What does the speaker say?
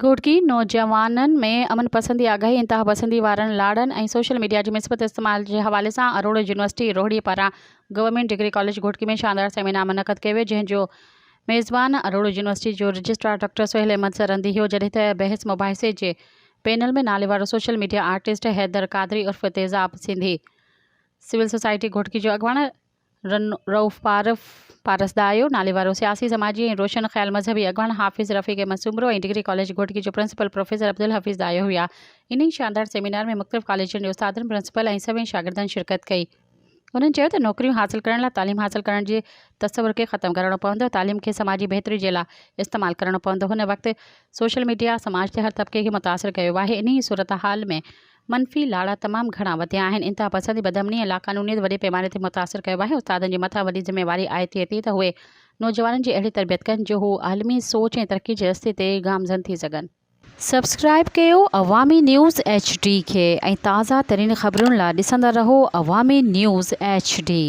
گهوٽڪي، نوجوانن ۾ امن پسندي، آگاهي، انتهاپسندي وارن لاڙن ۽ سوشل ميڊيا جي مثبت استعمال جي حوالي سان اروڙ يونيورسٽي روهڙي پاران گورنمينٽ ڊگري ڪاليج گهوٽڪي ۾ شاندار سيمينار منعقد ڪيو ويو جنهن جو ميزبان اروڙ يونيورسٽي جو رجسٽرار ڊاڪٽر سهيل احمد سرهندي هيو جڏهن ته بحث مباحثي جي پينل ۾ ناليوارو social media artist Haider Qadri عرف تيزاب سنڌي سول سوسائٽي گهوٽڪي جو اڳواڻ رئوف پارف پارس دايو، ناليوارو سياسي، سماجي ۽ روشن خيال مذهبي اڳواڻ حافظ رفيق احمد سومرو ۽ ڊگري ڪاليج گهوٽڪي جو پرنسپل پروفيسر عبدالحفيظ دايو هيا. انهي شاندار سيمينار ۾ مختلف ڪاليجن جي استادن، پرنسپل ۽ سوين شاگردن شرڪت ڪئي. انهن چيو ته نوڪريون حاصل ڪرڻ لاء تعليم حاصل ڪرڻ جي تصور کي ختم ڪرڻو پوندو، تعليم کي سماجي بهتري جي لاء استعمال ڪرڻو پوندو، هن وقت سوشل ميڊيا سماج تي هر طبقي کي متاثر ڪيو آهي، انهي صورتحال ۾ منفي لاڙا تمام گهڻا وڌيا آهن، انتهاپسندي، بدامني ۽ لاقانونيت وڏي پيماني تي متاثر ڪيو آهي، استادن جي مٿان وڏي ذميواري عائد ٿئي ٿي ته اهي نوجوانن جي اهڙي تربيت ڪن جو هو عالمي سوچ ۽ ترقي جي رستي تي گامزن ٿي سگهن. سبسڪرائيب ڪيو عوامي نيوز ايڇ ڊي کي ۽ تازه ترين خبرن لا ڏسندا رهو عوامي نيوز ايڇ ڊي.